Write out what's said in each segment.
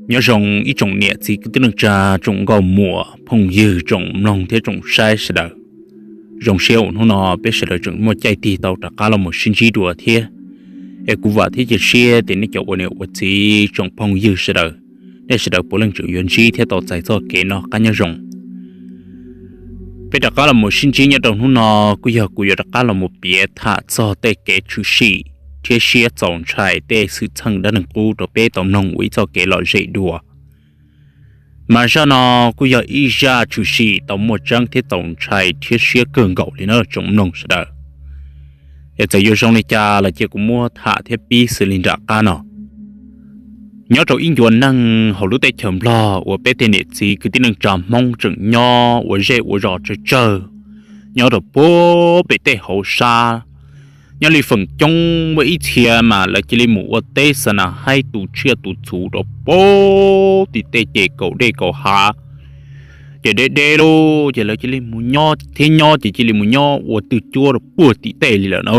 Nyob zoo ib tsoom niam txiv kwv tij neej tsa, tsoom nkauj muam phooj ywg, tsoom mloog thiab tsoom saib sawv daws. Zoo siab uas hnub no peb sawv daws tseem muaj caij tig tau rov qab los mus sib ntsib dua thiab. Es kuv vam thiab cia siab tias nej cov ua niam ua txiv, tsoom phooj ywg sawv daws, nej sawv daws puav leej tseem yuav ntsib thiab tau txais txoj kev noj qab nyob zoo. Peb rov qab los mus sib ntsib nyob rau hnub no, kuj yog kuv yuav rov qab los mus piav tham txog tej kev tshwm sim thiab siab txaus ntshai, tej xwm txheej dab neeg qub rau peb tau mloog ua ib txoj kev lom zem dua. Mas zaj no kuj yog ib zaj tshwm sim tau muaj tseeb thiab txaus ntshai thiab siab kawg nkaus li na tsoom mloog sawv daws. Es txawm yuav zoo li cas los cia kuv muab tham thiab pib xws li nram qab no. Nyob rau ib ncua neeg hauv lub teb chaws Nplog uas peb tej niam txiv kwv tij neej tsa Hmoob tseem nyob ua zej ua zos tsawg tsawg, nyob rau puag pem tej hauv sab. Nyob li feem coob muaj ib txhia mas lawv cia li mus ua teb xa nas haib tu tsiaj tu txhu rau puag tim tej ces kaum dej kaum hav, ces deb deb lauj, ces lawv cia li mus nyob thiab nyob ces cia li mus nyob ua twj cuab rau puag tim tej li lawm na.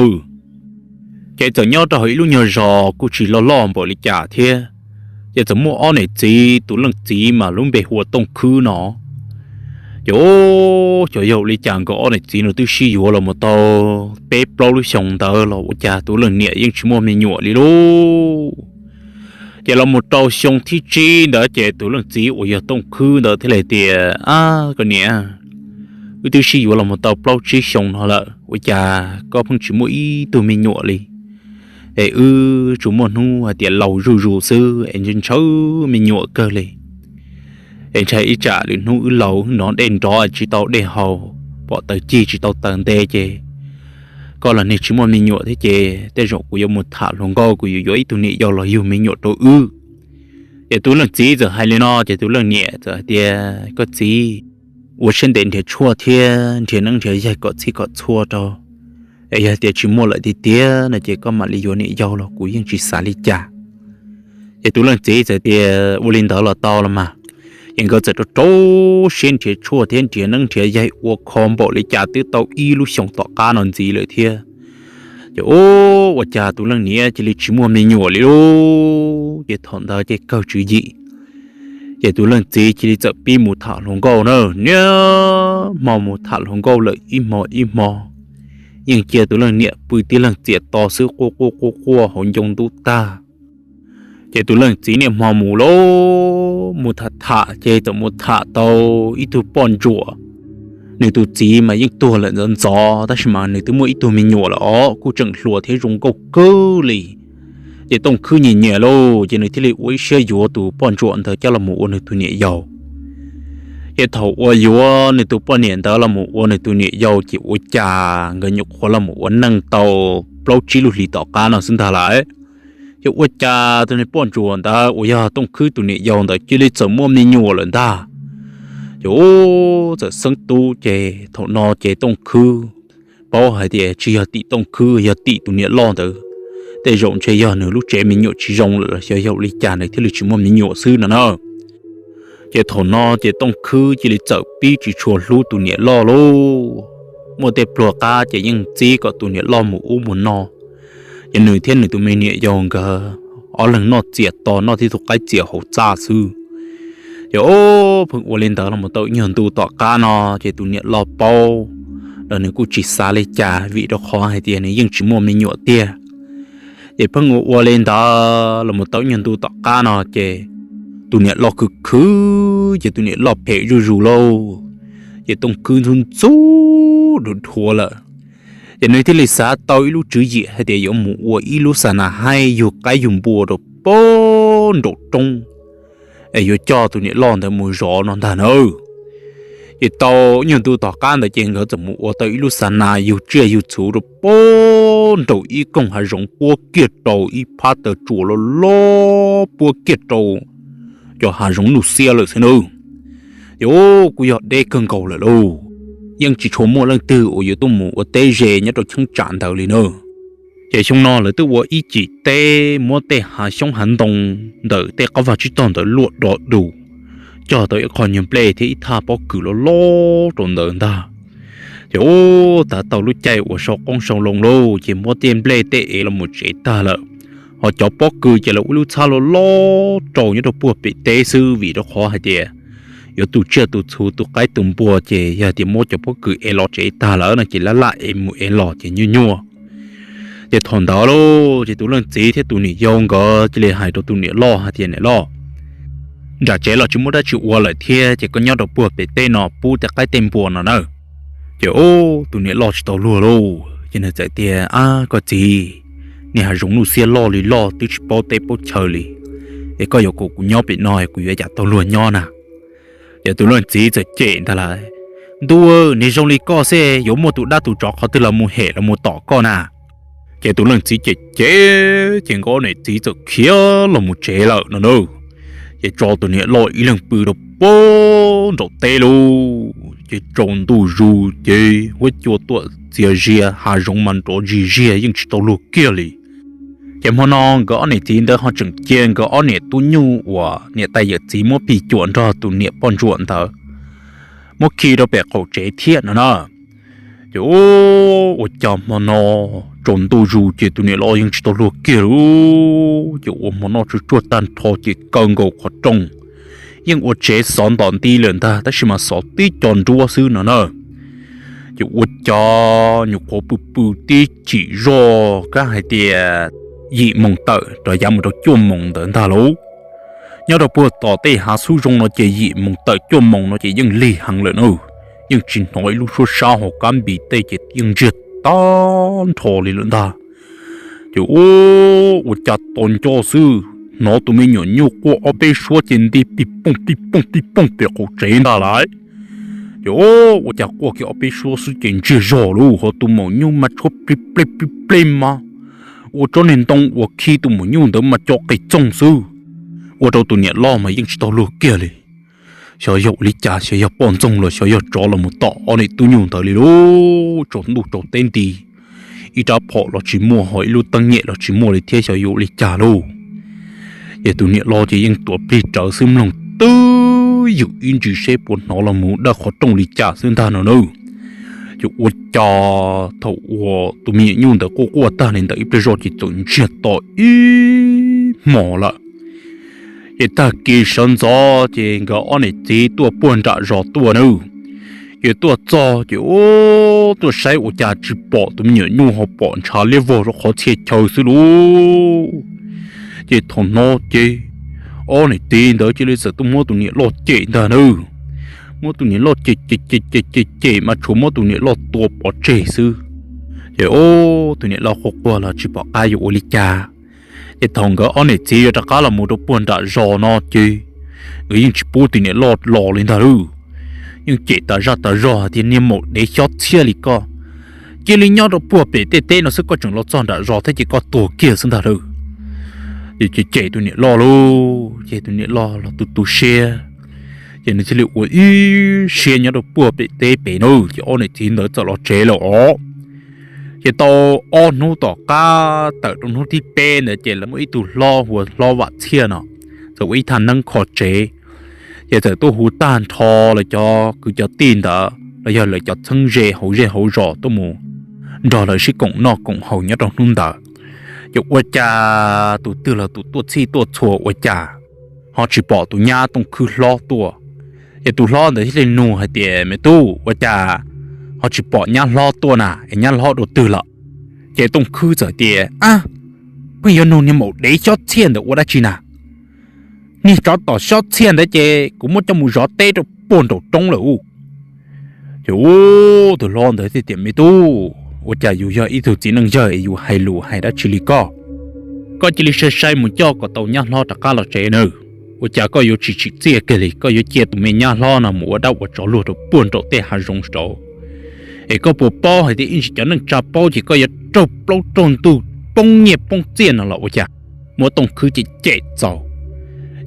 Ces txawm nyob rau hauv ib lub nyuag zos kuj tsis loj loj npaum li cas thiab. Ces txawm muaj ob niam txiv, tus leej txiv mas lub npe hu ua Tooj Khwb no. Ces xyov yog li cas nkawd ob niam txiv no twb sib yuav los mus tau peb plaub lub xyoo ntawd los ua cas tus leej niam yeej tsis muaj me nyuam li lauj. Ces los mus rau xyoo thib tsib ntawd ces tus leej txiv uas yog Tooj Khwb ntawd thiaj li tias, Ab koj niam, wb twb sib yuav los mus tau plaub tsib xyoo no lawm ua cas koj pheej tsis muaj ib tug me nyuam li? Es wb tsuas muaj hnub hais tias laus zuj zus xwb es ntshaw me nyuam kawg li. Es ntshai ib tsam lwm hnub wb laus hnov dej nrov tsis tau dej haus, pom taws cig tsis tau taws nte ces koj los niag tsis muaj me nyuam thiab ces tej zaum kuv yuav mus tham hluas nkauj, kuv yuav yuav ib tug niam yau los yug me nyuam rau wb. Ces tus leej txiv txawm hais li no ces tus leej niam txawm hais tias, Koj txiv, ua siab ntev nrhiav tshuaj thiab nrhiav neeb nrhiav yaig kom txhij kom txhua rau, es yog tias tsis muaj lawm tiag tiag no ces koj mam li yuav niam yau los kuv yeej tsis xav li cas. Ces tus leej txiv txawm tias, Ua li ntawd los tau los mas. Ces nkawd txawm rau rau siab nrhiav tshuaj thiab nrhiav neeb nrhiav yaig ua kho npaum li cas twb tau ib lub xyoo tom qab no ntxiv lawm thiab. Ces ua cas tus leej niam cia li tsis muaj me nyuam li lauj. Ces thaum ntawd ces kawg tswv yim, ces tus leej txiv cia li txawm pib mus tham hluas nkauj na. Niaj hmo mus tham hluas nkauj lawm ib hmo ib hmo, yeej cia tus leej niam pw tib leeg txias to xwb, quaj quaj quaj quaj hauv ncoo ntub tag. Ces tus leej txiv niaj hmo mus lauj, mus tham tham ces txawm mus tham tau ib tug poj ntsuam. Nws tus txiv mas yeej tuag lawm ntxov ntxov tab sis mas nws twb muaj ib tug me nyuam lawm os, kuj tseem hluas thiab zoo nkauj kawg li. Ces Tooj Khwb nyiam nyiam lauj, ces nws thiaj li ua ib siab yuav tus poj ntsuam ntawd coj los mus ua nws tus niam yau. Ces thaum uas yuav nws tus poj niam ntawd los mus ua nws tus niam yau ces ua cas nkawd nyuam qhuav los mus ua neej tau plaub tsib lub hlis tom qab no xwb ntag lawm. Ces ua cas tus niag poj ntsuam ntawd uas yog Tooj Khwb tus niam yau ntawd cia li txawm muaj me nyuam lawm ntag. Ces txawm xeeb tub ces thaum no ces Tooj Khwb paub hais tias tsis yog tim Tooj Khwb, yog tim tus niam loj ntawd. Tej zaum ntshe yog nws lub tsev me nyuam tsis zoo lawm los xyov yog ua li cas nws thiaj li tsis muaj me nyuam xwb no na. Ces thaum no ces Tooj Khwb cia li txawm pib tsis tshua hlub tus niam loj lauj. Muaj tej pluag qab ces yeej txib kom tus niam loj mus ub mus no. Ces nws thiab nws tus me niam yau nkawd ob leeg noj txias to, noj tib tug qaib txias hauv txaj xwb. Ces o, pheej ua li ntawd los mus tau ib nyuag ntu tom qab no ces tus niam loj paub los nws kuj tsis xav li cas vim rau qhov hais tias nws yeej tsis muaj me nyuam tiag. Ces pheej ua ua li ntawd los mus tau ib nyuag ntu tom qab no ces tus niam loj khwv khwv ces tus niam loj phem zuj zus lauj. Ces Tooj Khwb ntxub ntxub dhuav dhuav lawm. Ces nws thiaj li xav tau ib lub tswv yim hais tias yuav mus ua ib lub xa nas haib yug qaib yug npua rau puag nraum roob, es yuav coj tus niam loj ntawd mus zov no ntag na. Ces tau ib nyuag ntu tom qab ntawd ces nkawd txawm mus ua tau ib lub xa nas yug tsiaj yug txhu rau puag nraum ib koog hav zoov puab kiag rau ib phab taw tsuas loj loj puab kiag rau cov hav zoov nuj xiab lawm xwb na. Ces kuj yog deb kawg nkaus lawm lauj, yeej tsis tshua muaj leej twg uas yuav tuaj mus ua teb ze nyob rau cheeb tsam ntawd li na. Ces xyoo no lawv twb ua ib cim teb muab tej hav xyoob hav ntoo ntawm tej qab vaj tsib taug ntawd luaj do dus, cog tau ib qho nyuag nplej thiab ib thaj pob kws loj loj rau ntawd ntag. Ces ub, tav tau lub caij uas sau qoob sau loo lauj, ces muab tej nplej tej ev los mus tsev tag lawm. Ho cov pob kws ces lawv ua lub txhab loj loj rau nyob rau puag pem teb xwb, vim rau qhov hais tias yuav tu tsiaj tu txhu tu qaib tu npua ces yog tias muab cov pob kws ev los tsev tag lawm no ces laj laj ev mus ev los ces nyuaj nyuaj. Ces thaum ntawd lauj, ces tus leej txiv thiab tus niam yau nkawd cia li hais rau tus niam loj hais tias, Niam loj, nram tsev los tsis muaj dab tsi ua lawm thiab, ces koj nyob rau puag pem teb no pub tej qaib tej npua no na. Ces ub, tus niam loj tsis tau luag lauj, ces nws txawm tias, Ab, koj txiv, niag hav zoov nuj xiab loj li loj twb tsis paub teb paub chaw li, es koj yuav kom kuv nyob pem no kuv yuav ua cas tau luag nyob na? Ces tus leej txiv txawm cem ntag lauj, Ntuj, niag zoo li koj xwb yuav muaj tus dab tus tsov qhov twg los mus hem los mus tom koj na? Ces tus leej txiv cem cem, ces nkawd ob niam txiv txawm khiav los mus tsev lawm no na. Ces tso tus niam loj ib leeg pw rau puag nraum teb lauj. Ces tsaus ntuj zus ces huab cua tuaj txias zias, hav zoov mas nrov zis zias yeej tsis tau luag kiag li. Ces hmo no nkawd ob niam txiv ntawd ho tseem cia nkawd ob niam tub nyuj uas niam tais yawm txiv muab phim cuam nrog tus niam poj ntsuam ntawd muab khi rau pem qaum tsev thiab no na. Ces ua cas hmo no tsaus ntuj zus ces tus niam loj yeej tsis tau luag kiag li. Ces ua hmo noj tsuj tsuag tag nrho ces kaw nkaus qhov rooj, yeej ua tsev xov ntom nti lawm ntag, tab sis mas xov tib co nruab xwb no na. Ces ua cas nyuam qhuav pw pw tib chim zog kab hais tias yim moos tawm rov yav mus rau cuaj moos ntawd ntag lauj. Nyob rau puag tom tej hav xub zoo no ces yim moos tawm cuaj moos no ces yeej lig heev lawm na, yeej tsis hnov ib lub suab sab hauv kab npis tej ces yeej ntsiag tag nrho li lawm ntag. Ces ua cas tos nco xwb hnov tus me nyuam nyuj quaj ob peb suab ces nti pij pooj pij pooj pij pooj pem qaum tsev ntag lauj. Ces ua cas quaj kiag ob peb suab xwb ces ntsiag zog lauj, ho tus maum nyuj mas tshuab plij plej plij plej mas ua tsob niag ntoo uas khi tus maum nyuj ntawd mas co qis txoog xwb. Ua rau tus niam loj mas yeej tsis tau luag kiag li. Xyov yog ua li cas, xyov yog poj ntxoog los xyov yog tsov los mus tom ob niam tub nyuj ntawd li lauj. Tsaus ntuj tsaus teb nti, ib rab phom los tsis muaj, ho ib lub teeb nyem los tsis muaj li thiab, xyov yuav ua li cas lauj. Ces tus niam loj ces yeej tuav plig rawv xwb, mloog twb ywm ib ntsis seb puas hnov los mus dawj qhov rooj li cas xwb ntag no na. Ces ua cas thaum uas tus me nyuam nyuj ntawd quaj quaj tag li ntawd ib pliag zoj ces txawm ntsiag to ib hmos lawm. Ces tag kis sawv ntxov ces nkawd ob niam txiv tuaj puag nram zos tuaj na. Ces tuaj txog ces ua tuaj saib ua cas tsis pom tus me nyuam nyuj, ho pom ntshav liab vog rau qhov txhia chaw xwb lauj. Ces thaum no ces ob niam txiv ntawd cia li txawm tuaj muab tus niam loj cem ntag na. Muab tus niam loj cem cem cem cem cem mas tshuav muab tus niam loj tua pov tseg xwb. Ces ua tus niam loj quaj quaj los tsis pom qab yuav ua li cas. Ces thaum nkawd ob niam txiv yuav rov qab los mus rau puag nram zos no ces nkawd yeej tsis pub tus niam loj los li ntag lauj. Yeej cem tas zaj tas zog hais tias, Niag maum dev xyob txhiaj li koj, cia li nyob rau puag pem tej teb no xwb, koj tseem los txog nram zos thiab ces koj tuag kiag xwb ntag lauj. Ces cem cem tus niam loj lauj, ces tus niam loj los tu tu siab. Ces nws thiaj li ua ib siab nyob rau puag pem teb pem na, ces ob niam txiv ntawd txawm los tsev lawm os. Ces tau ob hnub tom qab tawm rau hnub thib peb ntawd ces lawv muaj ib tug hlob hu ua hlob Vam Txhiaj no, txawm ua ib thaj neeb kho tsev. Ces txawm tuaj hu tag nrho lawv cov kwv cov tij ntawd los yog lawv cov txheeb ze hauv zej hauv zos tuaj mus nrog lawv sib koom noj koom haus nyob rau hnub ntawd. Ces ua cas tus twg los tus tuaj txhij tuaj txhua ua cas ho tsis pom tus nyab Tooj Khwb hlob tuaj. Ces tus hlob ntawd thiaj li nug hais tias, Me tub, ua cas ho tsis pom nyab hlob tuaj na, es nyab hlob dua twg lawm? Ces Tooj Khwb txawm tias, Ab, pheej yuav nug niag maum dev xyob txhiaj ntawd ua dab tsi na? Niag tsov tom xyob txhiaj ntawd ces kuv muab coj mus zov teb rau puag nraum roob lawm u. Ces tus hlob ntawd thiaj tias, Me tub, ua cas yus yog ib tug txiv neej yawg es yus hais lus hais dab tsi li koj? Koj cia li sai sai mus coj kom tau nyab hlob rov qab los tsev nawb. Ua cas koj yuav tsis tsim txiaj kiag li, koj yuav cia tus me nyab hlob no mus ua dab ua tsov luag rau puag nraum tej hav zoov saud? Es koj puas paub hais tias ib ntsis cov neej tsa paub ces koj yuav raug plaub raug ntug poob nyiaj poob txiaj no los ua cas? Muab Tooj Khwb cem cem txaus.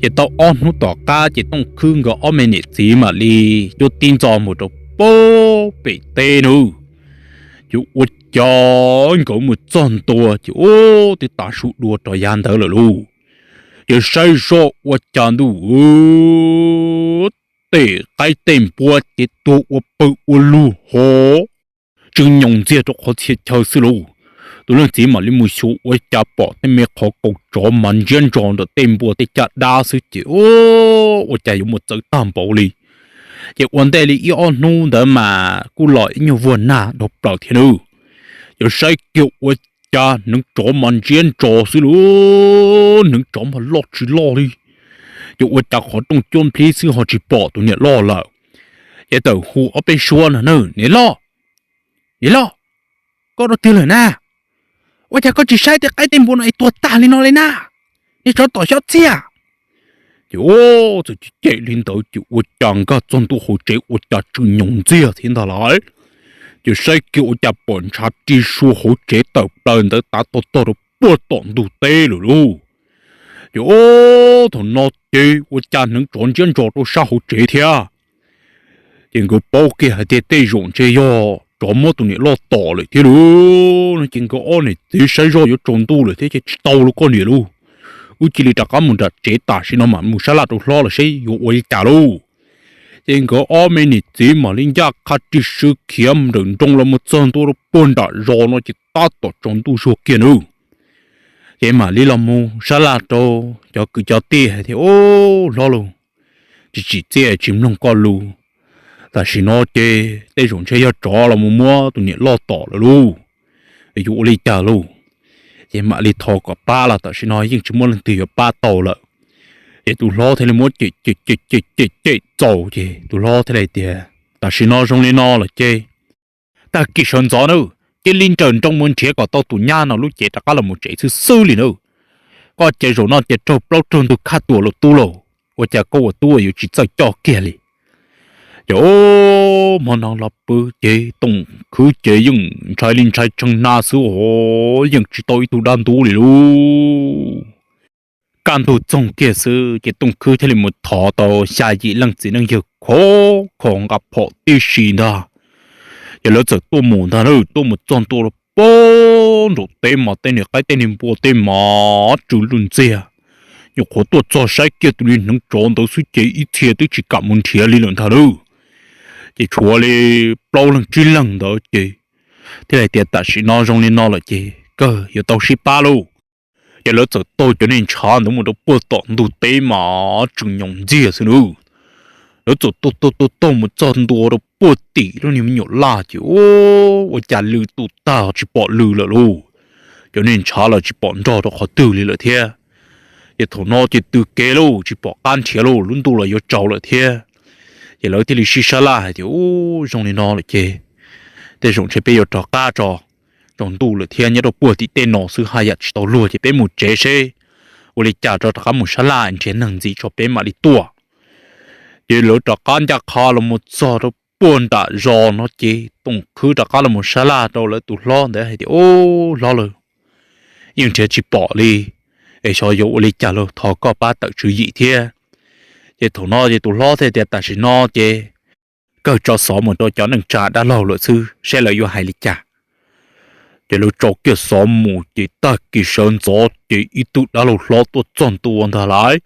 Ces tau ob hnub tom qab ces Tooj Khwb nkawd ob me niam txiv mam li cuab tib ntxo mus rau puag pem teb nawb. Ces ua cas nkawd mus txog ntua ces ub twb tav su dua rov yav ntawd lawm lauj. Ces saib zoj ua cas ntuj, tej qaib tej npua ces tuag ua pawg ua lug ho, tsw nyoos ntxiag rau qhov txhia chaw xwb lauj. tus leej txiv mam li mus xyuas ua cas pom tej me qhov kaus tsov mas ntsiab ntso ntawm tej npua tej caj dab xwb ces ua cas yuav mus txawv tag npaum li. Ces ua ntej li ib ob hnub ntawd mas kuj los ib nyuag vuag nag dhau plaws thiab nawb. Ces saib kiag ua cas hneev tsov mas ntsiab ntso xwb lauj, hneev tsov mas loj tsis loj li. Ces ua cas qhov rooj cuab nplib xwb ho tsis pom tus niam loj lawm. Ces tawm hu ob peb suab no na, niam loj, niam loj, koj dua twg lawm na? Ua cas koj tsis saib tej qaib tej npua no es tuag tag li no li na? Niag tsov tom xyob txiag. Ces txawm cem li ntawd ces ua cas nkag txog ntua hauv tsev ua cas tsw nyoos ntxiag thiab ntag lauj. Ces saib kiag ua cas pom ntshav ri sua hauv tsev tawm plaws ntawd tav tog tog rau puag tom ntug teb lawm lauj. Ces thaum no ces ua cas hneev tsov ntsiab ntso rau sab hauv tsev thiab. Ces nkawd paub kiag hais tias tej zaum ntshe yog tsov muab tus niam loj tom lawm thiab lauj no ces nkawd ob niam txiv saib zoj yuav tsaus ntuj lawm thiab ces tsis tau lauj koj niam lauj. Wb cia li rov qab mus nram tsev tam sim no mam mus sab laj rau hlob los seb yuav ua li cas lauj. Ces nkawd ob me niam txiv mam li ncaj qha ri sw khiav nrawm nroos los mus txog ntua rau puag nram zos no ces tab tom tsaus ntuj zuag kiag nawb. Ces mam li los mus sab laj rau cov kwv cov tij hais tias, Ub, hlob lauj, tsis tsim txiaj tsis mloog koj lus. Tam sim no ces tej zaum ntshe yog tsov los mus muab tus niam loj tom lawm lauj. Yuav ua li cas lauj? Ces mam li thov kom pab los tam sim no yeej tsis muaj leej twg yuav pab tau lawm. Ces tus hlob thiaj li muab cem cem cem cem cem txaus ces tus hlob thiaj li tias, Tam sim no zoo li no lawm ces tag kis sawv ntxov nawb, cia li nrawm nroos mus nrhiav kom tau tus nyab no lub cev rov qab los mus tsev xwb xwb li nawb. Koj ces zaum no ces raug plaub raug ntug khaj tuam lawm tub lauj, ua cas koj ua tub yuav tsis txawj coj kiag li. Ces hmo no los pw ces Tooj Khwb ces yeej ntshai li ntshai tshee hna xwb os, yeej tsis tau ib tug dab ntub li lauj. Kaj ntug txoog kiag xwb ces Tooj Khwb thiaj li mus thov tau xya yim leej txiv neej yawg khov kho nqa phom tib si ntag. Ces lawv txawm tuaj mus ntag na, tuaj mus txog ntua rau puag nraum teb mas tej niag qaib tej niag npua tej mas tsw lwj ntxiag. Nyuam qhuav tuaj txog saib kiag tus niag hneev tsov ntawd xwb ces ib txhia twb tsis kam mus nrhiav li lawm ntag na. Ces tshuav li plaub leeg tsib leeg ntawd ces thiaj li tias tam sim no zoo li no lawm ces kawg yuav tau sib pab lauj. Ces lawv txawm taug cov niag ntshav ntawd mus rau puag tom ntug teb mas tsw nyoos ntxiag xwb nawb. Lawv txawm taug taug taug taug mus txog ntua rau puag tim lub niag me nyuam laj ces ua cas lw tu tag tsis pom lw lawm lauj. Cov niag ntshav los tsis pom nrog rau qhov twg li lawm thiab. Ces thaum no ces tw kev lauj, tsis pom qab nrhiav lauj, lub ntuj los yuav tsaus lawm thiab. Ces lawv thiaj li sib sab laj hais tias, Ub, zoo li no lawm ces tej zaum ntshe peb yuav rov qab tso, tsaus ntuj lawm thiab nyob rau puag tim tej no xwb haj yam tsis tau luag ces peb mus tsev seb ua li cas tso rov qab mus sab laj nrhiav neeg ntxiv tso peb mam li tuaj. Ces lawv rov qab ncaj qha los mus txog rau puag nram zos no ces Tooj Khwb rov qab los mus sab laj rau lawv tus hlob ntawd hais tias, Ub, hlob lauj, yeej nrhiav tsis pom li es xyov yuav ua li cas lauj, thov koj pab tawm tswv yim thiab. Ces thaum no ces tus hlob thiaj tias tam sim no ces kawg tso xov mus rau cov neej tsa dab laug lawm xwb seb lawv yuav hais li cas. Ces lawv tso kiag xov mus ces tag kis sawv ntxov ces ib tug dab laug hlob tuaj txog ntua ntag lauj.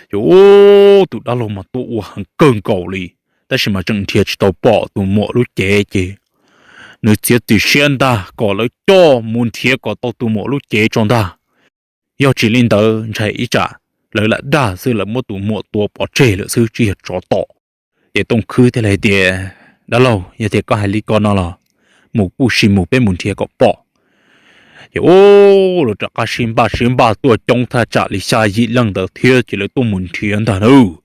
Ces ub, tus dab laug mas tuaj ua heev kawg nkaus li, tab sis mas tseem nrhiav tsis tau pom tus muam lub cev ces nws txiav txim siab ntag kom lawv coj mus nrhiav kom tau tus muam lub cev tso ntag. Yog tsis li ntawd ntshai ib tsam lawv lam dag xwb lawv muab tus muam tua pov tseg lawm xwb tsis yog tsov tom. Ces Tooj Khwb thiaj li hais tias, Dab laug, yog tias koj hais li ko no los mus kuj sim mus peb mus nrhiav kom pom. Ces ub, lawv rov qab sib npaj sib npaj tuaj coob thaj tsam li xya yim leej ntawd thiab ces lawv tuaj mus nrhiav ntag nawb.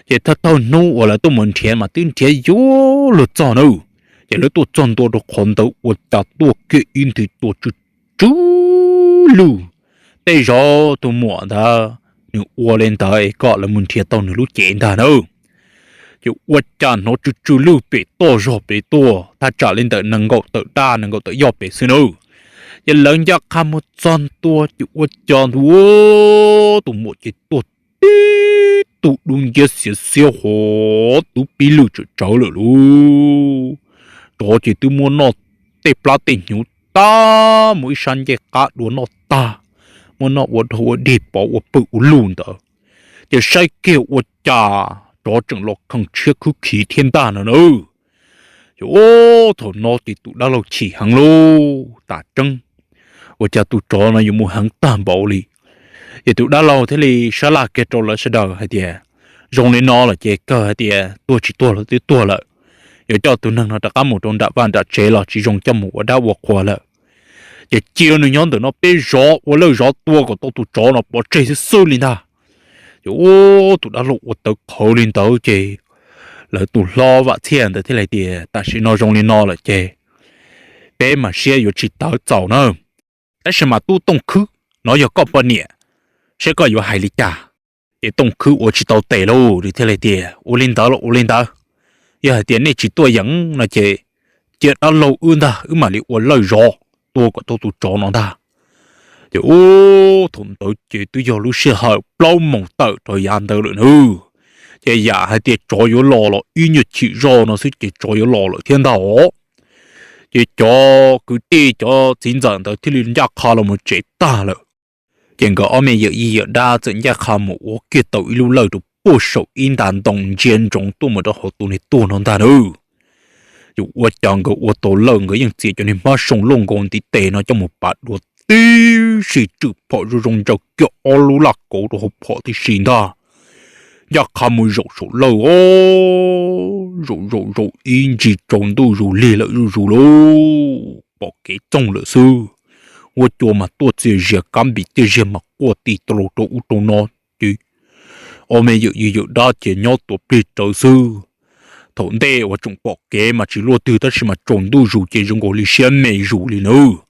Ces thawj thawj hnub uas lawv tuaj mus nrhiav mas twb nrhiav yuav luag txog nawb. Ces lawv tuaj txog ntua rau qhov ntawd ua cas tuaj kiag ib nthwv tua tsw tsw lwj. Tej zaum tus muam ntawd nws ua li ntawd es kom lawv mus nrhiav tau nws lub cev ntag nawb. Ces ua cas hnov tsw tsw lwj pem toj zog pem tuaj thaj tsam li ntawm nees nkaum tawm daj nees nkaum tawm yoj pem xwb nawb. Ces lawv ncaj qha mus txog ntua ces ua cas ntu tus muam ces tuag tib tug dub nciab xiav xiab hov tub pib lwj tsawm tsawv lawm lauj. Tsov ces twb muab noj tej plab tej hnyuv tag, muab ib sab ncej qab dua noj tag, muab noj ua dog ua dig pov ua pwm ua luj ntawd. Ces saib kiag ua cas tsov tseem los kheej tshiab khwb khiv thiab ntag no na. Ces ub, thaum no ces tus dab laug chim heev lauj, tas tseeb. ua cas tus tsov no yuav mus heev tag npaum li. Ces tus dab laug thiaj li sab laj kiag rau lawv sawv daws hais tias, zoo li no lawm ces kawg hais tias tuag tsis tuag los twb tuag lawm, yuav coj tus neeg no rov qab mus rau nram vaj nram tsev los tsis zoo coj mus ua dab ua qhua lawm. Ces cia nws nyob ntawm no peb zov ua lawj zov tua kom tau tus tsov no pov tseg xwb xwb li ntag. Ces ua tus dab laug ua tawv qhawv li ntawd ces lawv tus hlob Vam Txhiaj ntawd thiaj li tias, tam sim no zoo li no lawm ces peb mas siab yuav tsis tawv txaus na. Tab sis mas tub Tooj Khwb, no yog koj poj niam, saib koj yuav hais li cas? Ces Tooj Khwb ua tsis tau tes lauj, nws thiaj li tias, ua li ntawd los ua li ntawd, yog hais tias nej tsis tuaj yeem no ces cia dab laug wb ntag, wb mam li ua lawj zov tua kom tau tus tsov no ntag. Ces ub, thaum ntawd ces twb yog lub sij hawm plaub moos tawm rau yav ntawd lawm nawb. Ces yam hais tias tsov yuav los los ib nyuag chim zoj no xwb ces tsov yuav los lawm thiab ntag os. Ces cov kwv tij cov txiv ntxawm ntawd thiaj li ncaj qha los mus tsev tag lawm. Ces nkawd ob me yawm yij yawm dab txawm ncaj qha mus ua kiag tau ib lub lawj rau puag saum ib nta ntoo ntsia ntsoov tuaj mus rau hauv tus niag tuag no ntag nawb. Ces ua cas nkawd ua tau lawj nkawd yeej txiav cov niag hmab soo loj nkaus ntiv tes no coj mus pav dua tib si, tswm phom zoo zoo ntsaws kiag ob lub laj kauv rau hauv phom tib si ntag. Ncaj qha mus zaum saum lawj os, zaum zaum zaum ib ntsis tsaus ntuj zus lig lawm zuj zus lauj, pom kev txoog lawm xwb. Huab cua mas tuaj txias zias, kab npis txias zias mas quaj ti tau rau ub rau no. Ces ob me yawm yij yawm dab ces nyob tuav plig rawv xwb. Thaum ntej uas tseem pom kev mas tsis luaj twg tab sis mas tsaus ntuj zus ces zoo nkaus li siab me zus li nawb.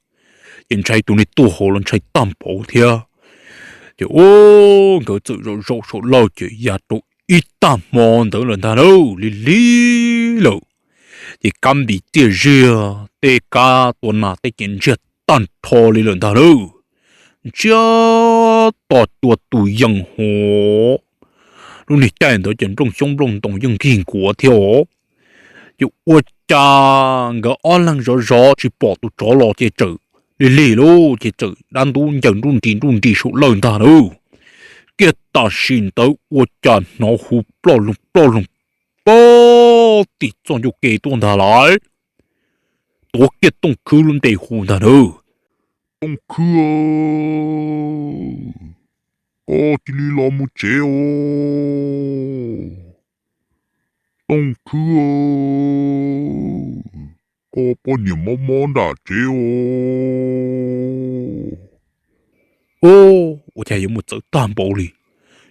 Ces ntshai tus niag tuaj hauv los ntshai tag npaum thiab. Ces ub, nkawd txawm zaum zaum saum lawj ces ya rau ib tag hmo ntawd lawm ntag nawb, lig lig lawm. Ces kab npis txias zias, tej kab tua nas tej ces ntsiag tag nrho li lawm ntag nawb. Ntsiag to cua tus yees hov. Lub niag caij ntawd ces nplooj xyoob nplooj ntoos yeej nkig nkuav thiab os. Ces ua cas nkawd ob leeg zov zov tsis pom tus tsov los ces txawm lig lig lauj, ces txawm dab ntub ncaws nruj nris nruj nris saum lawj ntag nawb. Kiag tam sim ntawd ua cas hnov hu ploj loog ploj loog puag tim txoj ncauj ke tuaj ntag lauj. Tuav kiag Tooj Khwb lub npe hu ntag nawb. Tooj Khwb, koj cia li los mus tsev os. Tooj Khwb, koj poj niam mob mob nram tsev os. Ub, ua cas yuav mus txawv tag npaum li.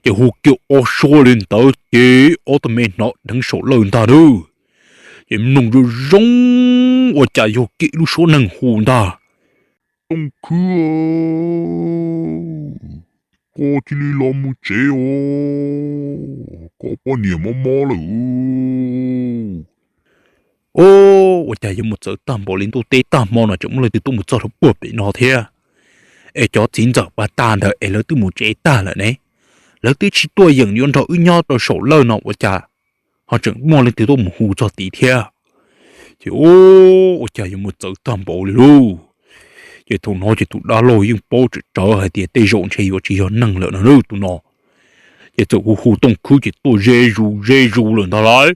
Ces hu kiag ob suab li ntawd ces ob tug me hnov dheev saum lawj ntag nawb. Ces mloog zoo zoo, ua cas yog kiag ib lub suab neeg hu ntag. Tooj Khwb, koj cia li los mus tsev os, koj poj niam mob mob lawm. Ub, ua cas yuav mus txawv tag npaum li, ntuj teb tag hmo no tseem muaj leej twg tuaj mus txog rau puag pem no thiab? Es cov txiv ntxawm pas tag ntawd es lawv twb mus tsev tag lawm ne, lawv twb tsis tuaj yeem yuav nrog wb nyob rau saum lawj no ua cas ho tseem muaj leej twg tuaj mus hu txog tid thiab? Ces ub, ua cas yuav mus txawv tag npaum li lauj. Ces thaum no ces tus dab laug yeej paub tsawm tsawv hais tias tej zaum ntshe yuav tsis yog neeg lawm no tus no. Ces txawm hu hu Tooj Khwb ces tuaj ze zus ze zus lawm ntag lauj.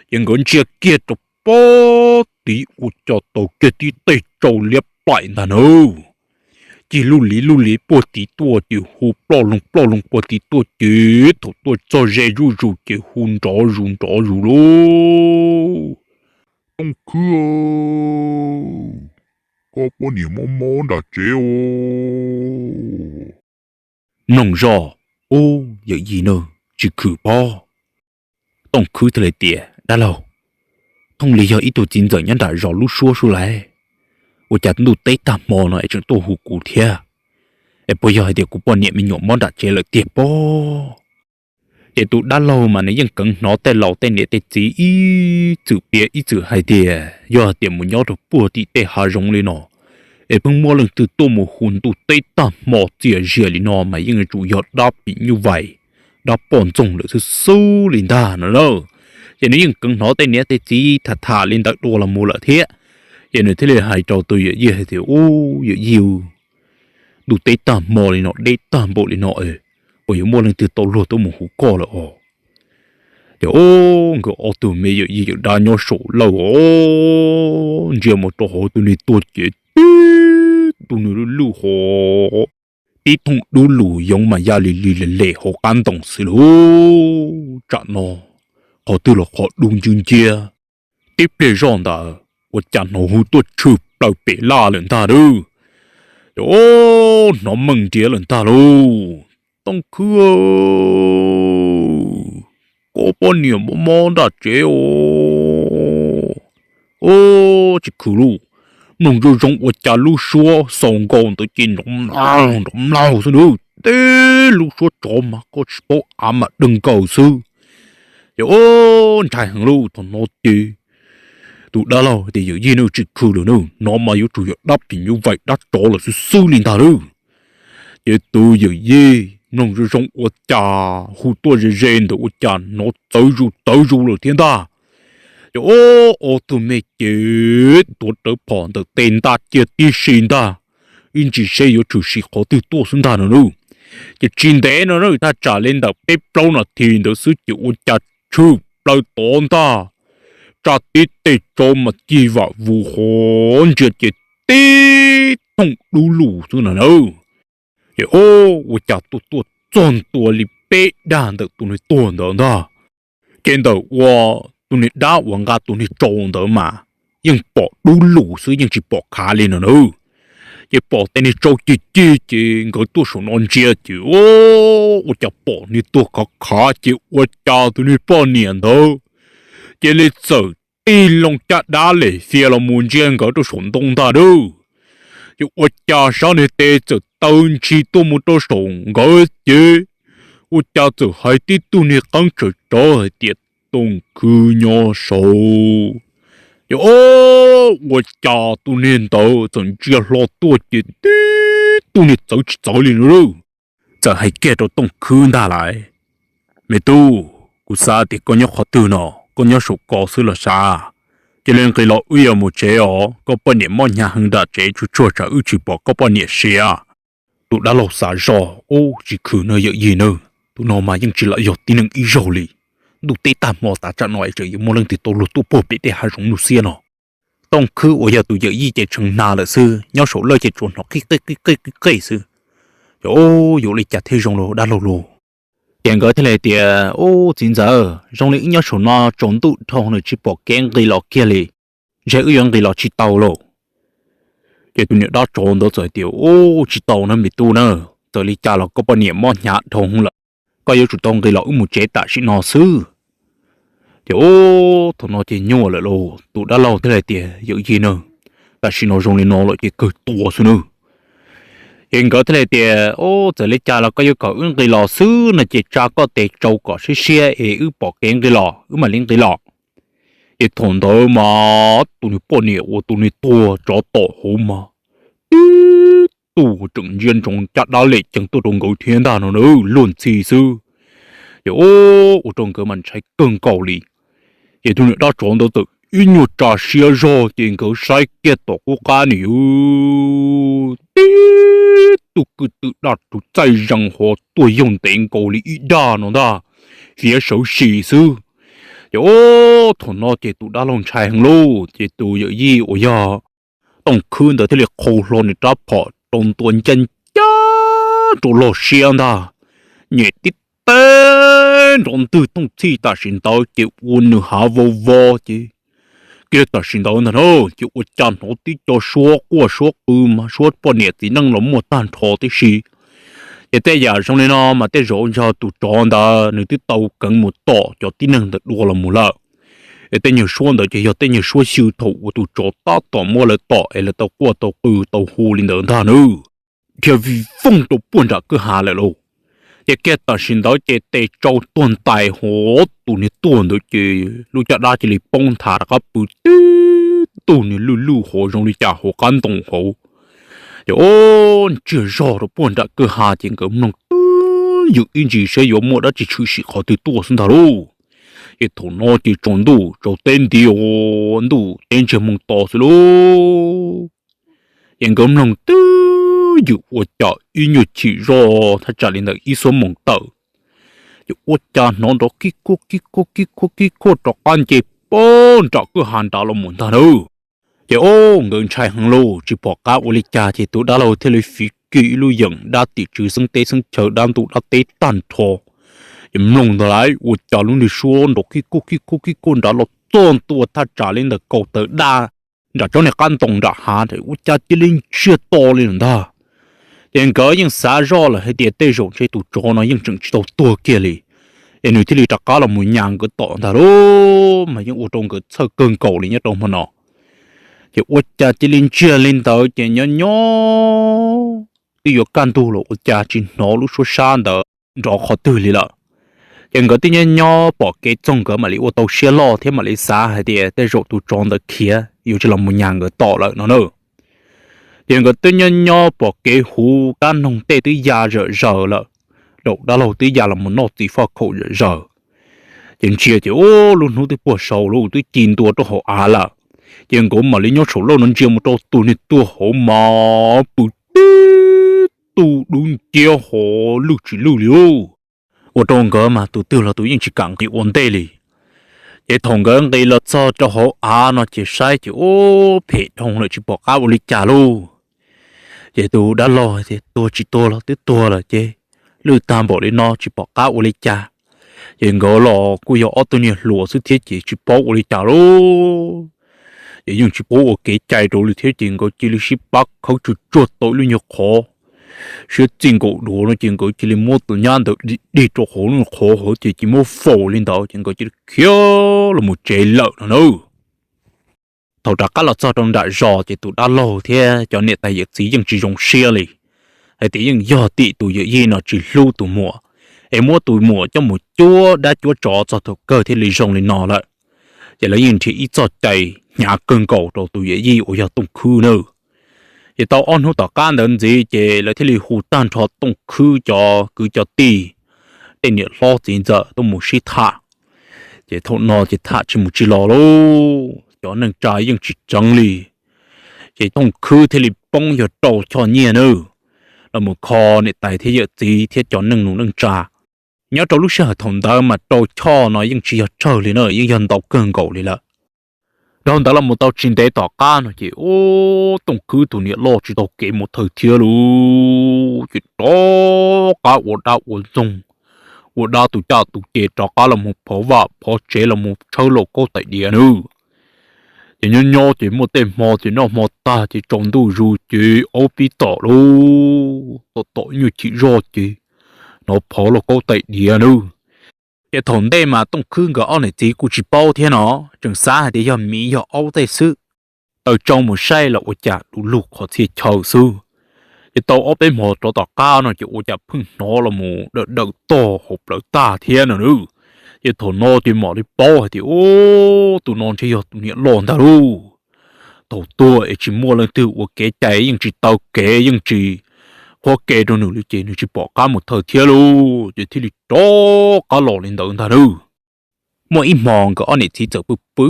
Ces nkawd ntsia kiag rau puag tid ua cas tau kiag tib teg tsau liab plaim ntag nawb. Cig lub liv lub liv puag tid tuaj ces hu ploj loog ploj loog puag tid tuaj ces thaum tuaj txog ze zuj zus ces hu nrov zus nrov zus lauj. Tooj Khwb, koj poj niam mob mob nram tsev os. Mloog zoj, ub, yawm yij na, tsis khwm pob. Tooj Khwb thiaj li tias, dab laug, thooj li yog ib tug txiv ntxawm nyob nram zos lub suab sub lauj. Ua cas ntuj teb tag hmo no es tseem tuaj hu kuv thiab? Es puas yog hais tias kuv poj niam me nyuam mob nram tsev lawm tiag pob? Ces tus dab laug mas nws yeej kheev hnov tej laus tej niam tej txiv ib txwm piav ib txwm hais tias yog hais tias mus nyob rau puag tim tej hav zoov li no es pheej muaj leej twg tuaj mus hu ntuj teb tag hmo txias zias li no mas yeej yuav tsum yog dab phim nyuj vais, dab poj ntxoog lawm xwb xwb li ntag no na. Ces nws yeej kheev hnov tej niam tej txiv tham tham li ntawd dua los mus lawm thiab. Ces nws thiaj li hais rau tus yawm yij hais tias, ub, yawm yij, ntuj teb tag hmo li no deb tag npaum li no, puas yuav muaj leej twg tau luag tuaj mus hu koj lawm os? Ces ub, nkawd ob tug me yawm yij yawm dab nyob saum lawj os, ntsia mus rau hauv tus niag tuag ces tib tus nws luj luj hov, tib thooj dub lus yoov mas ya li li lem lem hauv qab ntoo xwb lauj. Tsam no qhov twg los qhov dub ncwb nciab. Tib pliag zoj ntawd ua cas hnov hu tuaj tshwm plaws pem laj lawm ntag lauj. Ces hnov meej nriav lawm ntag lauj. Tooj Khwb, koj poj niam mob mob nram tsev os. Tsis khwv lauj, mloog zoo zoo ua cas lub suab xaus nkaus ntawd ces nrov mlaug nrov mlaug xwb nab. Teb lub suab tsov mas koj tsis paub av mas dawb nkaus xwb. Ces ntshai heev lauj, thaum no ces tus dab laug tias yawm yij nab, tsis khwv lawm nab, no mas yuav tsum yog dab phim nyuj vais dab tsov lawm xwb xwb li ntag lauj. Ces tus yawm yij mloog zoo zoo ua cas hu tuaj ze ze ntawd ua cas hnov txawv zus txawv zus lawm thiab ntag. Ces ob tug me ces tuav rawv phom ntawm tes ntaj cia tib si ntag, ib ntsis seb yuav tshwm sim qhov twg tuaj xwb ntag no nab. Ces tsis ntev no nab, thaj tsam li ntawm peb plaub nas this ntawd xwb ces ua cas tshwm plaws tod ntag, tsa tib teg tsau mas cig vam vus hov ntsia ces tib thooj dub lus xwb no nab. Ces ua cas tuaj tuaj txog ntua li peb dag ntawm tus niag tuag ntawd ntag. Ces ntawm ua tus niag dab uas nqa tus niag tsau ntawd mas yeej pom dub lus xwb yeej tsis pom khav li no nab. Ces pom tej niag tsau cig cig ces nkawd tuaj saum no ntsia ces ua cas pom niag tuag khav khav ces ua cas tus niag poj niam ntawd cia li txawm tig loo caj dab lem fias los mus ntsia nkawd rau saum ntoo ntag nab. Ces ua cas sab niag tes txawm taw ntshis tuaj mus rau saum nkawd ces ua cas txawm hais tib tug niag qeeb tsawv tsawv hais tias Tooj Khwb nyob saud. Ces ua cas tus niag ntawd txawm ntsia hlo tuaj ces tib tug niag txawv tsis txawv li no lawm. Txawm hais kiag rau Tooj Khwb ntag lauj, me tub, kuv xav tias koj nyob qhov twg no, koj nyob saum ko xwb los sav? Cia li nqis los wb yuav mus tsev os, koj poj niam mob hnyav heev nram tsev tsuag tsuag tsam wb tsis pom koj poj niam siav. Tus dab laug xav zoj, ub, tsis khwv no yawm yij nab, tus no mas yeej tsis lam yog tib neeg ib zaug li. Ntuj teb tag hmo tav tsam no es tseem yuav muaj leej twg tau luag tuaj puag pem tej hav zoov nuj xiab no. Tooj Khwb uas yog tus yawm yij ces tshee hna lawm xwb, nyob saum lawj ces tsuas hnov qij qej qij qej qij qej xwb. Ces ub, yuav li cas thiaj zoo lauj dab laug lauj? Ces nkawd thiaj li tias, ub, txiv ntxawm, zoo li wb nyob saum no tsaus ntuj dhau lawm tsis pom kev nqis los kiag li, ntshe wb yuav nqis los tsis tau lauj. Ces tus niam dab tsov ntawd txawm tias, ub, tsis tau na me tub na, txawm li cas los koj poj niam mob hnyav dhau lawm, koj yuav tsum tau nqis los wb mus tsev tam sim no xwb. Ces ub, thaum no ces nyuaj lawm lauj, tus dab laug thiaj li tias, yawm yij nab, tam sim no zoo li no lawm ces kawg tua xwb nab. Ces nkawd thiaj li tias, ub, txawm li cas los koj yuav kom wb nqis los xwb no ces tsa koj tes tsau kom siab siab es wb pom kev nqis los wb mam li nqis los. Ces thaum ntawd mas tus niag poj niam uas tus niag tuag tsov tom hauv mas tib tug tseem ntsia ntsoov caj dab lem ceev tuaj rau nkawd thiab ntag no na, luag ntxhi xwb. Ces ub, ua rau nkawd mas ntshai kawg nkaus li. Ces tus niam dab tsov ntawd txawm ib nyuag tsa siab zog ces nkawd saib kiag tom qub qab ne, tib tug kwv tw daj rhuv txaij zees hov tuaj yaug ntev nkaus li ib dag no ntag, fiav sawv sis xwb. Ces ub, thaum no ces tus dab laug ntshai heev lauj, ces tus yawm yij uas yog Tooj Khwb ntawd thiaj li qhau hlo nws rab phom rau ntua ncaj ncaj rau log siab ntag, nyem tib teg nrov ntwg thooj txhij tam sim ntawd ces ua nws hav vau vau ces kiag tam sim ntawd ntag na, ces ua cas hnov tib co suab quaj suab qw mas suab poj niam txiv neej los muaj tag nrho tib si. Ces tej yam zoo li no mas tej zaum ntshe tus tsov ntawd nws twb tau keev mus tom cov tib neeg ntawd dua los mus lawm. Es tej nyuag suab ntawd ces yog tej nyuag suab xyw thaum uas tus tsov tab tom muab lawv tom es lawv tau quaj tau qw tau hu li ntawd ntag nawb. Dhia vij voog rau puag nram kwj ha lawm lauj. Ces kiag tam sim ntawd ces tes tsau tuag ntais hauv tus niag tuag ntawd ces lub caj dab cia li poob nthav rov qab pw tib tug niag luj luj hauv zoo li cas hauv qab ntoo hauv. Ces ub, ntsiag zog rau puag nram kwj ha ces nkawd mloog twb ywm ib ntsis saib yuav muaj dab tsi tshwm sim qhov twg tuaj xwb ntag lauj. Ces thaum no ces tsaus ntuj tsaus teb nti, ntuj teb ntsiag moos to xwb lauj. Ces nkawd mloog twb ywm ua cas ib nyuag chim zoj thaj tsam li ntawm ib xuab moos tawm, ces ua cas hnov nrov kib kuaj kib kuaj kib kuaj kib kuaj rov qab nce puag nram kwj ha nrad los mus ntag nawb. Ces ob nkawd ntshai heev lauj, tsis pom qab ua li cas ces tus dab laug thiaj li fiv kiag ib lub yeem dab tim tswv xeeb teb xeeb chaw dab ntuj dab teb tag nrho. Ces mloog ntag lauj, ua cas lub niag suab nrov khib kuj khib kuj khib kuj nrad los txog ntua thaj tsam li ntawm kaum tawm daj nram tsob niag qab ntoo nram hav, ua cas cia li ntsiag to li lawm ntag. Ces nkawd yeej xav zoj lawm hais tias tej zaum ntshe tus tsov no yeej tseem tsis tau tuag kiag li, es nws thiaj li rov qab los mus nyas nkawd tom ntag lauj, mas yeej ua rau nkawd txhawj kawg nkaus li nyob rau hmo no. Ces ua cas cia li ntsiag li ntawd ces nyob nyob twb yuav kaj ntug los ua cas tsis hnov lub suab sab ntawd nrov qhov twg li lawm. Ces nkawd twb nyob nyob pom kev txog nkawd mam li ua tau siab loj thiab mam li xav hais tias tej zaum tus tsov ntawd khiav yuav tsis los mus nyas nkawd tom lawm no na. Ces nkawd twb nyob nyob pom kev huv kab noog tej twb ya zom zaws lawm, daum dab laug twb ya los mus noj txiv faj khaum zom zaws. Ces ntsia ces ub lub hnub twb puag saud lawm twb ci ntua rau hauv av lawm. Ces nkawd mam li nyob saum laj no ntsia mus rau tus niag tuag hauv mas pw tib tug dub nciab hov lwj tsis lwj li lauj. Ua rau nkawd mas tus twg los tus yeej tsis kam nqis ua ntej li. Ces thaum nkawd nqis los txog rau hauv av no ces saib ces ub phem dhau lawm tsis pom qab ua li cas lauj. Ces tus dab laug tias tuag tsis tuag los twb tuag lawm ces lwj tag npaum li no tsis pom qab ua li cas. Ces nkawd los kuj yog ob tug niag hluas xwb thiab ces tsis paub ua li cas lauj. Ces yeej tsis paub ua kev cai rau li thiab ces nkawd cia li sib pab khawb tsuag tsuag tau ib lub nyuag qhov siab txij nkaus duav no ces nkawd cia li muab tus nyab ntawd dig rau hauv lub qhov hauv ces cia muab faus li ntawd ces nkawd cia li khiav los mus tsev lawm no na. Thaum rov qab los txog rau nram zos ces tus dab laug thiab cov niam tais yawm txiv yeej tsis zoo siab li, hais tias yeej yog tim tus yawm yij no tsis hlub tus muam, es muab tus muam coj mus cuab dab cuab tsov txog thaum kawg thiaj li zoo li no lawm. Ces lawv yeej nrhiav ib txoj cai hnyav kawg nkaus rau tus yawm yij uas yog Tooj Khwb na. Ces tau ob hnub tom qab ntawd ntxiv ces lawv thiaj li hu tag nrho Tooj Khwb cov kwv cov tij, tej niam hlob txiv ntxawm tuaj mus sib tham. Ces thaum no ces tham tsis mus tsis los lauj, cov neej tsa yeej tsis tseev li. Ces Tooj Khwb thiaj li poob yog rau choj nyiaj na, los mus kho niam tais thiab yawm txiv thiab cov neej nus neej tsa. Nyob rau lub sij hawm thaum ntawd mas rau choj no yeej tsis yog tsawg li na, yeej yog ntau kawg nkaus li lawm. Dhau ntawd los mus tau tsis ntev tom qab no ces ub Tooj Khwb tus niam loj tsis tau kev mus thawj thiab lauj, ces rov qab ua dab ua ntxoog, ua dab tus caj tus ces rov qab los mus phov vaj phov tsev los mus tshawb lauj kaub tais diav na. Ces nyob nyob ces muaj tej hmo ces noj hmo tag ces tsaus ntuj zus ces aub pib tom lauj, tom tom nyuag chim zoj ces hnov phov lauj kaub tais diav na. Ces thaum ntej mas Tooj Khwb nkawd ob niam txiv kuj tsis paub thiab no, tseem xav hais tias yog miv yog aub tej xwb, taws tsau mus saib los ua cas du lug qhov txhia chaw xwb. Ces tau ob peb hmo rov tom qab no ces ua cas pheej hnov los mus dawm dawm tog hauv plawv tag thiab no na. Ces thaum no ces mam li paub hais tias ub tus no ntshe yog tus niam loj ntag lauj. Thaum tuag es tsis muaj leej twg ua kev cai yeej tsis taw kev yeej tsis qhuab kev rau nws li ces nws tsis pom qab mus thawj thiab lauj, ces thiaj li rov qab los li ntawd ntag na. Muaj ib hmo nkawd ob niam txiv txawm pw pw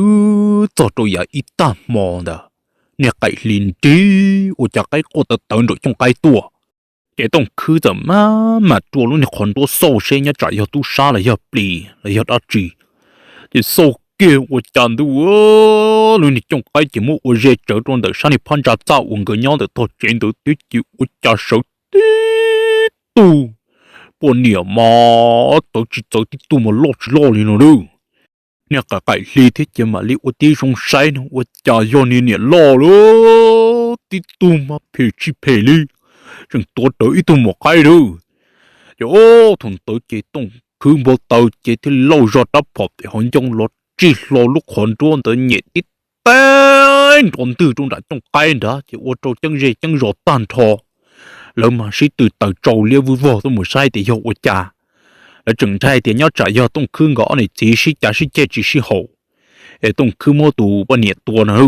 txog rau yav ib tag hmo ntawd, niag qaim hli nrig ua cas qaib quaj tawv tawv nraum cooj qaib tuaj. Ces Tooj Khwb txawm maj mam rua lub niag qhov nruab xauj seb nyob tsam yog tub sab los yog plis los yog dab tsi. Ces xauj kiag ua cas ntuj, lub niag cooj qaib ces muab ua ze tsawv rau ntawm sab niag phab ntsa txaj uas nkawd nyob ntawm tog tsev ntawd thiab ces ua cas sawv tib tug poj niam mas txawv tsis txawv tib tug mas loj tsis loj li no na. Niag qaim qaim hli thiab ces mam li ua tib zoo saib no ua cas yog niag niam loj lawm, tib tug mas phem tsis phem li, tseem tuav rawv ib tug maum qaib lawm. Ces o, thaum ntawd ces Tooj Khwb npau taws ces thiaj li lauj zog rab phom pem hauv ncoo los txij hlo lub qhov nruab ntawd nyem tib teg nrov ntwg rau nram cooj qaib nrad ces ua rau ceeb zej ceeb zos tag nrho. Lawv mas sib tw taws tsau liab vwj vog tuaj mus saib tias yog ua cas. Lawv tseem ntshai tias nyob tsam yog Tooj Khwb nkawd ob niam txiv sib cav sib ceg tsis sib haum, es Tooj Khwb muab tus poj niam tua no.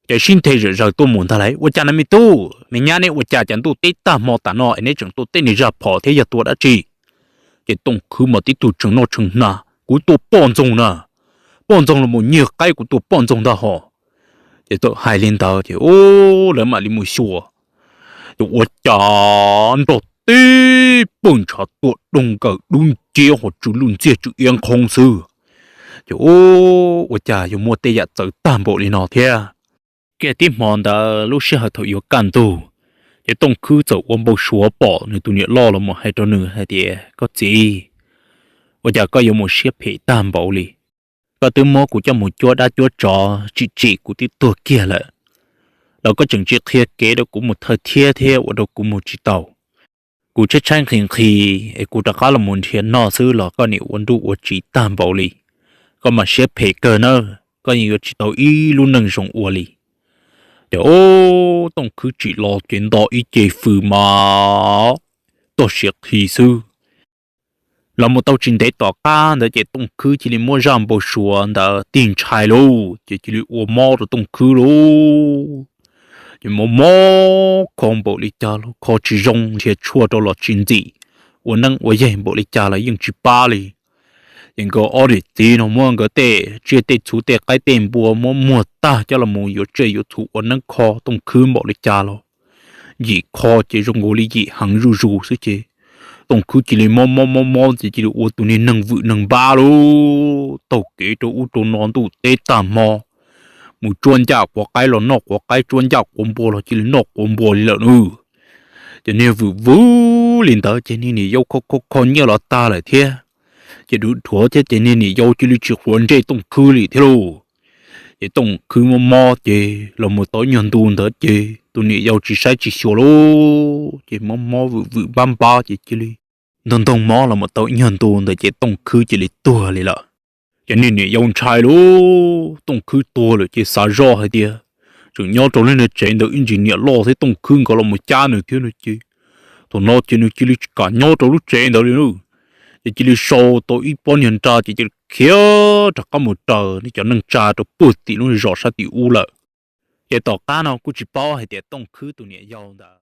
Ces sib nthe zom zaws tuaj mus ntag lauj, ua cas no me tub me nyab, neb ua cas cas ntuj teb tag hmo tas no es neb tseem tua tej niag zaj phom thiab yog tua dab tsi? Ces Tooj Khwb mas tib tug tshee noj tshee hnav, kuv tua poj ntxoog na, poj ntxoog los mus nyiag qaib kuv tua poj ntxoog ntag hos. Ces txawm hais li ntawd ces lawv mam li mus xyuas, ces ua cas nrog tib pawg ntshav tuaj doog nkaws dub nciab hos tsw luj ntxiag tsw iab nqhoob xwb. Ces ua cas yuav muaj tej yam txawv tag npaum li no thiab? Kiag tib hmo ntawd lub sij hawm thaum yuav kaj ntug, ces Tooj Khwb txawm ua npau suav pom nws tus niam loj los mus hais rau nws hais tias, Koj txiv, ua cas koj yuav mus siab phem tag npaum li? Koj twb muab kuv coj mus cuab dab cuab tsov tsim tsim kuv twb tuag kiag lawm, los koj tseem tsis qhia kev rau kuv mus thawj thiab thiab ua rau kuv mus tsis tau. Kuv tshaib tshaib nqhis nqhis es kuv rov qab los mus nrhiav noj xwb los koj nim ua nruj ua tsiv tag npaum li. Koj mas siab phem kawg nawb, koj yeej yuav tsis tau ib lub neej zoo ua li. Ces ub, Tooj Khwb tsim los ces nto ib ce fws mas toj siav qhi xwb. Los mus tau tsis ntev tom qab ntawd ces Tooj Khwb cia li muab zaj npau suav ntawd tig ntshai lauj, ces cia li ua mob rau Tooj Khwb lauj. Ces mob mob kho npaum li cas los kho tsis zoo, nrhiav tshuaj rau los tsis ntxim, ua neeb ua yaig npaum li cas los yeej tsis pab li. Ces nkawd ob niam txiv no muab nkawd tej tsiaj tej txhu tej qaib tej npua muab muag tag coj los mus yuav tsiaj yuav txhu ua neeb kho Tooj Khwb npaum li cas los yim kho ces zoo nkaus li yim heev zuj zus xwb ces Tooj Khwb cia li mob mob mob mob ces cia li ua tus niag neeg vwm neeg npab lauj, taug kev rau ub rau no ntuj teb tag hmo, mus tsuab ncaj quav qaib los noj quav qaib, tsuab ncaj quav npua los cia li noj quav npua li lawm nawb. Ces niag vwm vwm li ntawd ces niag niam yau kho kho kho nyiaj los tag lawm thiab, ces dhuav dhuav thiab ces niag niam yau cia li tsis quav ntsej Tooj Khwb li thiab lauj. Ces Tooj Khwb mob mob ces los mus tau ib nyuag ntu ntawd ces tus niam yau tsis saib tsis xyuas lauj, ces mob mob vwm vwm npab npab ces cia li ntog ntog mob los mus tau ib nyuag ntu ntawd ces Tooj Khwb cia li tuag li lawm. Ces niag niam yau ntshai lauj, Tooj Khwb tuag lawm ces xav zoj hais tias tseem nyob rau lub niag tsev ntawd ib ntsis niam loj thiab Tooj Khwb nkawd los mus cab nws thiab no ces thaum no ces nws cia li tsis kam nyob rau lub tsev ntawd li lauj. Ces cia li sau tau ib pob niag nra ces cia li khiav rov qab mus raws nws cov neej tsa rau puag tim lub zos sab tim ub lawm. Ces tom qab no kuj tsis paub hais tias Tooj Khwb tus niam yau ntawd